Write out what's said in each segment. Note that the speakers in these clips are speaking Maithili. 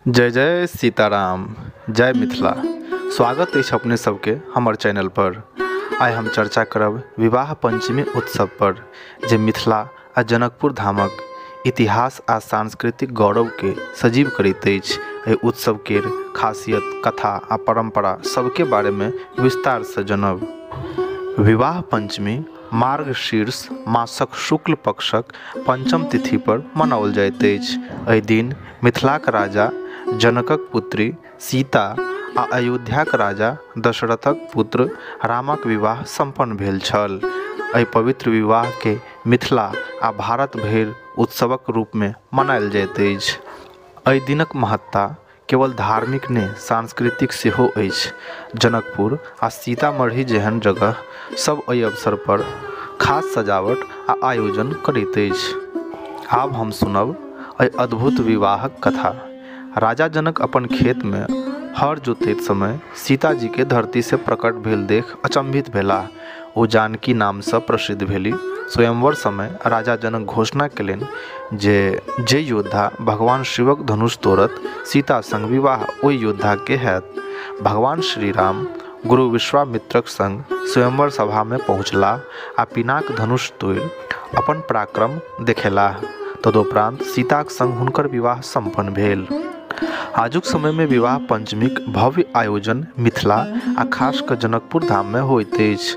जय जय सीताराम, जय मिथिला। स्वागत अछि अपने सबके हमर चैनल पर। आइ हम चर्चा करब विवाह पंचमी उत्सव पर, जे मिथिला आ जनकपुर धामक इतिहास आ सांस्कृतिक गौरव के सजीव करैत अछि। एहि उत्सव केर खासियत, कथा आ परंपरा सबके बारे में विस्तार से जानब। विवाह पंचमी मार्गशीर्ष मासक शुक्ल पक्षक पंचम तिथि पर मनाओल जाइत अछि। एहि दिन मिथिलाक राजा जनकक पुत्री सीता आ अयोध्याक राजा दशरथक पुत्र रामक विवाह सम्पन्न भेल छल। एहि पवित्र विवाह के मिथिला आ भारत भरि उत्सवक रूप में मनायल जाइत अछि। एहि दिनक महत्ता केवल धार्मिक नहि, सांस्कृतिक सेहो अछि। जनकपुर आ सीतामढ़ी जेहन जगह सब एहि अवसर पर खास सजावट आ आयोजन करैत अछि। आब हम सुनब एहि अद्भुत विवाहक कथा। राजा जनक अपन खेत में हर जोतैत समय सीता जी के धरती से प्रकट भेल देख अचंभित भेलाह। ओ जानकी नाम से प्रसिद्ध भेली। स्वयंवर समय राजा जनक घोषणा केलनि जे जे योद्धा भगवान शिवक धनुष तोड़त, सीता संग विवाह ओहि योद्धा के हैत। भगवान श्री राम गुरु विश्वामित्रक संग स्वयंवर सभा में पहुँचलाह आ पिनाक धनुष तोड़ि अपन पराक्रम देखेलाह। तदुपरांत सीताक संग हुनकर विवाह सम्पन्न भेल। आजुक समय में विवाह पंचमीक भव्य आयोजन मिथिला आ खास कऽ जनकपुर धाम में होइत अछि।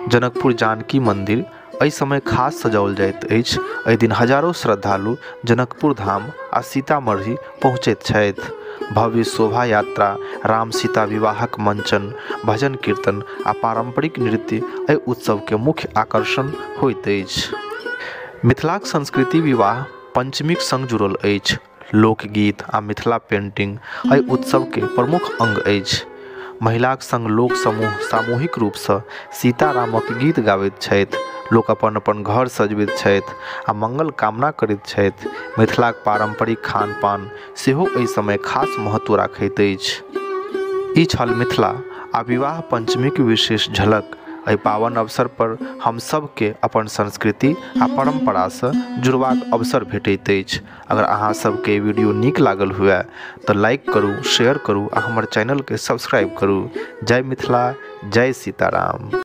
जनकपुर जानकी मंदिर एहि समय खास सजाओल जाइत अछि। एहि दिन हजारों श्रद्धालु जनकपुर धाम आ सीतामढ़ी पहुँचैत छथि। भव्य शोभा यात्रा, राम सीता विवाहक मंचन, भजन कीर्तन आ पारंपरिक नृत्य एहि उत्सव के मुख्य आकर्षण होइत अछि। मिथिलाक संस्कृति विवाह पंचमीक संग जुड़ल अछि। लोकगीत आ मिथिला पेंटिंग एहि उत्सव के प्रमुख अंग अछि। महिलाक संग लोक समूह सामूहिक रूपसँ सीतारामक गीत गाबैत छथि। लोक अपन अपन घर सजबैत छथि आ मंगल कामना करैत छथि। मिथिलाक पारंपरिक खान पान सेहो एहि समय खास महत्व राखैत अछि। ई छल मिथिला आ विवाह पंचमीक विशेष झलक। एहि पावन अवसर पर हम सबके अपन संस्कृति आ परंपरासँ जुड़बाक अवसर भेटैत अछि। अगर अहाँ सबके वीडियो नीक लागल हुए तऽ लाइक करू, शेयर करू आ हमर चैनलके सब्सक्राइब करू। जय मिथिला, जय सीताराम।